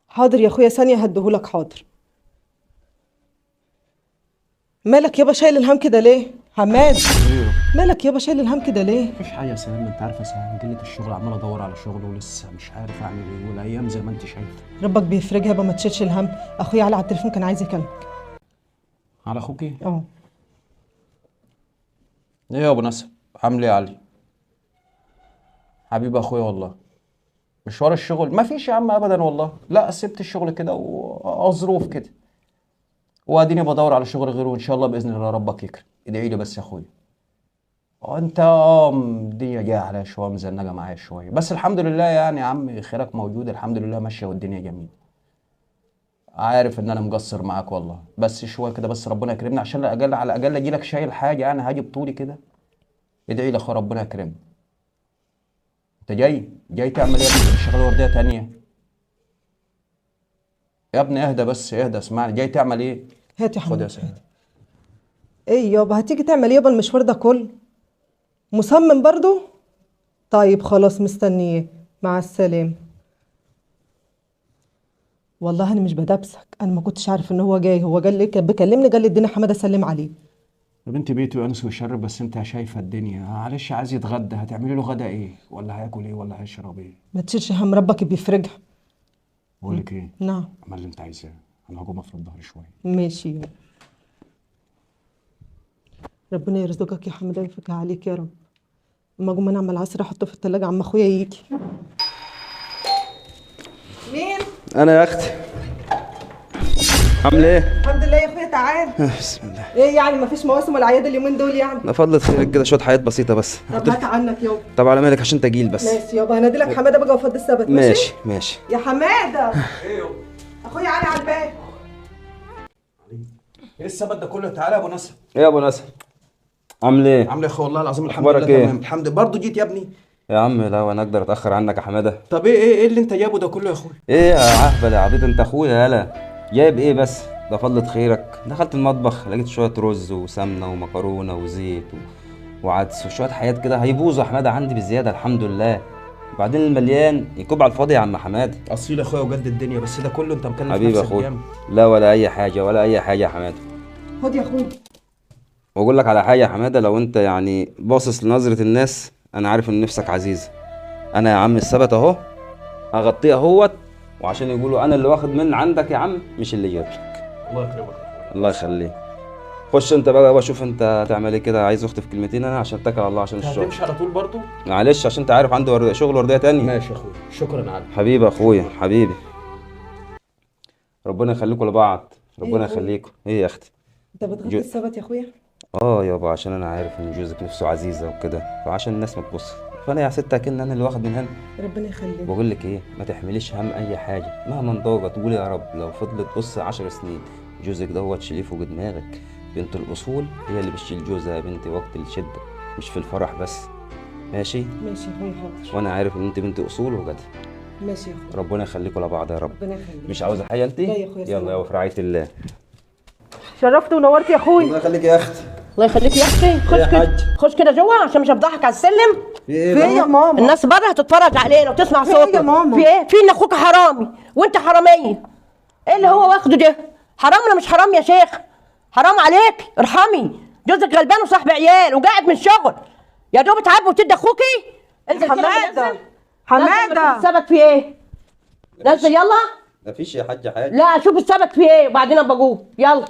حاضر يا اخويا، ثانية هديهولك. حاضر. مالك يابا شايل الهم كده ليه؟ حماد. ايوه. مالك يابا شايل الهم كده ليه؟ مفيش حاجة يا سلام، انت عارفه يا سلام قلة الشغل، عمال ادور على شغل ولسه مش عارف اعمل ايه، والايام زي ما انت شايفه. ربك بيفرجها يابا، ما تشيلش الهم. اخويا علي على التليفون كان عايز يكلمك. على اخوكي؟ اه. ايه يا ابو نسب، عامل ايه يا علي؟ حبيب اخويا والله. مشوار الشغل مفيش يا عم ابدا والله، لا سبت الشغل كده وظروف كده، واديني بدور على شغل غيره، وان شاء الله باذن الله ربك يكرم. ادعي لي بس يا اخويا. انت الدنيا جاية عليا شوية، مزنجه معايا شوية، بس الحمد لله يعني يا عم خيرك موجود، الحمد لله ماشية والدنيا جميلة. عارف ان انا مقصر معاك والله، بس شوية كده، بس ربنا يكرمني عشان الاقل على الاقل اجي لك شايل حاجة، يعني هاجي بطولي كده. ادعي لي يا اخويا ربنا يكرمني. انت جاي تعمل ايه يا ابني؟ انت شغال وردية تانية يا ابني؟ اهدى بس اهدى، اسمعني، جاي تعمل ايه؟ هات يا خد يا حماد. سيدي. ايه يابا هتيجي تعمل ايه يابا المشوار ده كله؟ مصمم برضو؟ طيب خلاص مستنيه، مع السلامة. والله انا مش بدبسك، انا ما كنتش عارف ان هو جاي. هو جاي لي كان بيكلمني، قال لي اديني حمادة اسلم عليه. يا بنتي بيته ينس ويشرب، بس انت شايفه الدنيا، معلش عايز يتغدى، هتعملي له غدا ايه؟ ولا هياكل ايه؟ ولا هيشرب ايه؟ ما تشيلش هم، ربك بيفرجها. بقول لك ايه؟ نعم. اعمل اللي انت عايزاه، انا هقوم افرد ظهري شوية. ماشي يابا. ربنا يرزقك يا حمادة ويفكها عليك يا رب. اما اقوم انا اعمل عصير احطه في التلاجة عم اخويا يجي. مين؟ انا يا اختي. عامل ايه؟ الحمد لله يا اخويا. تعال. بسم الله. ايه يعني مفيش مواسم ولا عيادة اليومين دول يعني؟ انا فضلت خيرك كده شوية حاجات بسيطة بس. طب هات عنك يابا. طب على مالك عشان تجيل بس. ماشي يابا، هنادي لك حمادة بقى وفضي السبت. ماشي ماشي يا حمادة. ايه يابا؟ اخويا علي على الباب. ايه السبت ده كله؟ تعالى يا ابو نسب. ايه يا ابو نسب؟ عامل ايه؟ عامل ايه يا اخويا؟ والله العظيم الحمد اخبارك لله. ايه؟ تمام الحمد لله. برضه جيت يا ابني؟ يا عم لا، وانا اقدر اتاخر عنك يا حمادة؟ طب ايه ايه ايه اللي انت جايبه ده كله يا اخويا؟ ايه يا عهبل يا عبيط، انت اخويا يالا. جايب ايه بس؟ ده فضلة خيرك. دخلت المطبخ لقيت شوية رز وسمنه ومكرونه وزيت وعدس وشوية حاجات كده هيبوظوا يا حمادة عندي بزيادة الحمد لله. وبعدين المليان يكب على الفاضي يا عم حمادة. اصيل يا اخويا وجد الدنيا، بس ده كله انت مكلف حبيبي نفسك اخويا. جامد. لا ولا اي حاجة ولا اي حاجة يا حمادة. خد يا اخويا. واقول لك على حاجة يا حمادة، لو انت يعني باصص لنظره الناس، انا عارف ان نفسك عزيزه. انا يا عم السبت اهو هغطيه اهوت، وعشان يقولوا انا اللي واخد من عندك يا عم مش اللي جاب لك. الله يكرمك يا اخويا. الله يخليك. خش انت بقى يابا شوف انت هتعمل ايه كده. عايز اختي في كلمتين انا عشان اتكل على الله عشان الشغل. هتمشي على طول برضه؟ معلش عشان انت عارف عندي شغل وردية تانية. ماشي يا اخويا، شكرا علي. حبيبي يا اخويا حبيبي، ربنا يخليكم لبعض. ربنا يخليكم. ايه يا اختي؟ انت بتغطي السبت يا اخويا؟ اه يابا عشان انا عارف ان جوزك نفسه عزيزه وكده، فعشان الناس ما تبص، فانا يا ست اكن انا اللي واخد من هنا. ربنا يخليك. بقول لك ايه، ما تحمليش هم اي حاجة مهما ضاقت. قولي يا رب لو فضلت بص 10 سنين جوزك دوت شيليه فوق دماغك. بنت الاصول هي اللي بتشيل جوزها يا بنتي وقت الشدة، مش في الفرح بس. ماشي ماشي يا اخويا. حاضر. وانا عارف ان انت بنت اصول وجدع. ماشي يا اخويا، ربنا يخليكم لبعض يا رب. ربنا يخليك. مش عاوزه حاجة انت؟ لا يا اخويا. يلا يا في رعاية الله. شرفت ونورت يا اخويا. الله يخليك يا اختي. الله يخليك يا اختي. خش كده، خش كده جوه عشان مش هفضحك على السلم. في ايه في ايه يا ماما؟ الناس بره هتتفرج علينا وتسمع صوتنا. في ايه يا ماما؟ في ايه؟ في ان اخوك حرامي وانت حرامية. ايه اللي هو واخده ده؟ حرام ولا مش حرام يا شيخ؟ حرام عليك، ارحمي. جوزك غلبان وصاحب عيال وقاعد من الشغل، يا دوب تعب وتدي اخوكي. انزل حمادة. حمادة السبت في ايه؟ نزل يلا. مفيش يا حاج حاجة. لا شوف السبت في ايه وبعدين ابقى اجوب. يلا.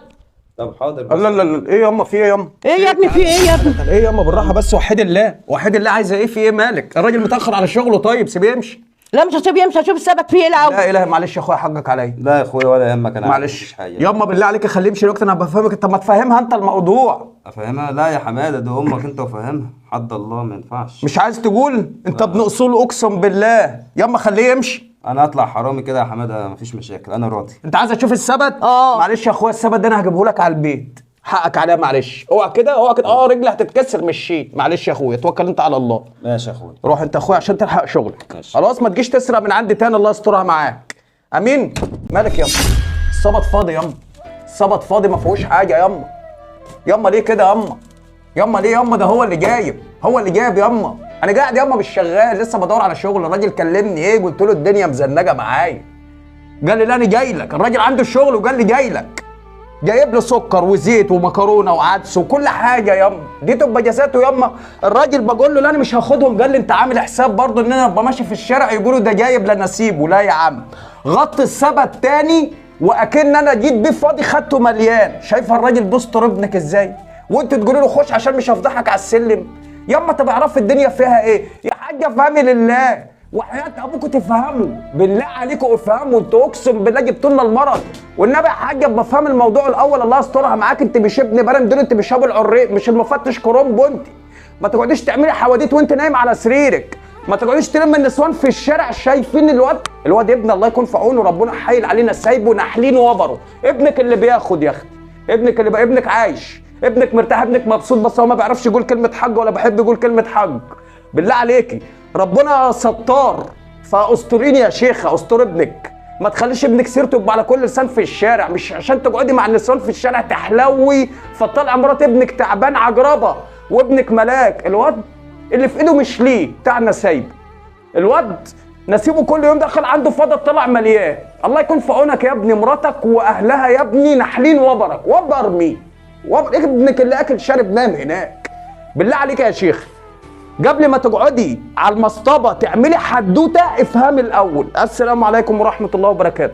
طب حاضر. بس لا لا لا، ايه ياما في ايه ياما؟ ايه يا ابني في ايه يا ابني؟ ايه ياما بالراحة بس، وحيد الله وحيد الله. عايزه ايه؟ في ايه مالك؟ الراجل متاخر على شغله. طيب سيبيه يمشي. لا مش هسيبه يمشي، هشوف السبت فيه ايه الاول. لا اله، معلش يا اخويا حقك عليا. لا يا اخويا ولا يهمك، انا معلش ياما بالله عليك خليه يمشي دلوقتي، انا بفهمك. طب ما تفهمها انت الموضوع. افهمها؟ لا يا حمادة ده امك انت وفهمها. حد الله ما ينفعش. مش عايز تقول انت ابن اصول اقسم بالله. ياما خليه يمشي. انا اطلع حرامي كده يا حمادة مفيش مشاكل، انا راضي. انت عايز تشوف السبت؟ اه معلش يا اخويا السبت ده انا هجيبه لك على البيت، حقك عليا. معلش اوعى كده اوعى كده، رجلي هتتكسر من الشيت. معلش يا اخويا توكل انت على الله. ماشي يا اخويا. روح انت يا اخويا عشان تلحق شغلك. ماشي. خلاص ما تجيش تسرق من عندي تاني، الله يسترها معاك. امين. مالك ياما؟ السبت فاضي ياما، السبت فاضي ما فيهوش حاجة ياما. ياما ليه كده ياما؟ ياما ليه ياما؟ ده هو اللي جايب، هو اللي جايب ياما. انا قاعد ياما مش شغال، لسه بدور على شغل. الراجل كلمني ايه؟ قلت له الدنيا مزنجه معايا. قال لي لا انا جاي لك، الراجل عنده الشغل وقال لي جاي لك. جايب له سكر وزيت ومكرونه وعدس وكل حاجة ياما، دي تبقى جزاته ياما. الراجل بقول له لا انا مش هاخدهم، قال لي انت عامل حساب برضه ان انا ابقى ماشي في الشارع يقولوا ده جايب لا نسيبه. لا يا عم، غطي السبت تاني واكن انا جيت بيه فاضي خدته مليان. شايفه الراجل بيستر ابنك ازاي؟ وانت تقولي له خش عشان مش هفضحك على السلم. ياما طب اعرفي الدنيا فيها ايه يا حاجة، افهمي لله وحياة ابوكوا تفهموا، بالله عليكم افهموا، انتوا اقسم بالله جبتوا لنا المرض. والنبي يا حاجة بفهم الموضوع الاول، الله يسترها معاك، انت مش ابن برم دول، انت مش ابو العريق، مش المفتش كرومبو، انت ما تقعديش تعملي حواديت وانت نايم على سريرك، ما تقعديش تلم النسوان في الشارع شايفين الواد، الواد ابن الله يكون في عونه، ربنا حايل علينا سايبه نحلين وبره. ابنك اللي بياخد يا اختي، ابنك اللي بقى، ابنك عايش، ابنك مرتاح، ابنك مبسوط، بس هو ما بيعرفش يقول كلمة حج ولا بيحب يقول كلمة حج. بالله عليكي ربنا ستار، فاستريني يا شيخه، استر ابنك، ما تخليش ابنك سيرته يبقى على كل لسان في الشارع، مش عشان تقعدي مع النسوان في الشارع تحلوي فتطلع مرات ابنك تعبان عجربه وابنك ملاك. الواد اللي في ايده مش ليه بتاعنا سايبه، الواد نسيبه كل يوم دخل عنده فضل طلع مليان. الله يكون في عونك يا ابني، مراتك واهلها يا ابني نحلين وبرك، وبر مين؟ وبر ابنك اللي اكل شارب نام هناك. بالله عليك يا شيخ قبل ما تقعدي على المصطبه تعملي حدوتة افهمي الاول. السلام عليكم ورحمة الله وبركاته.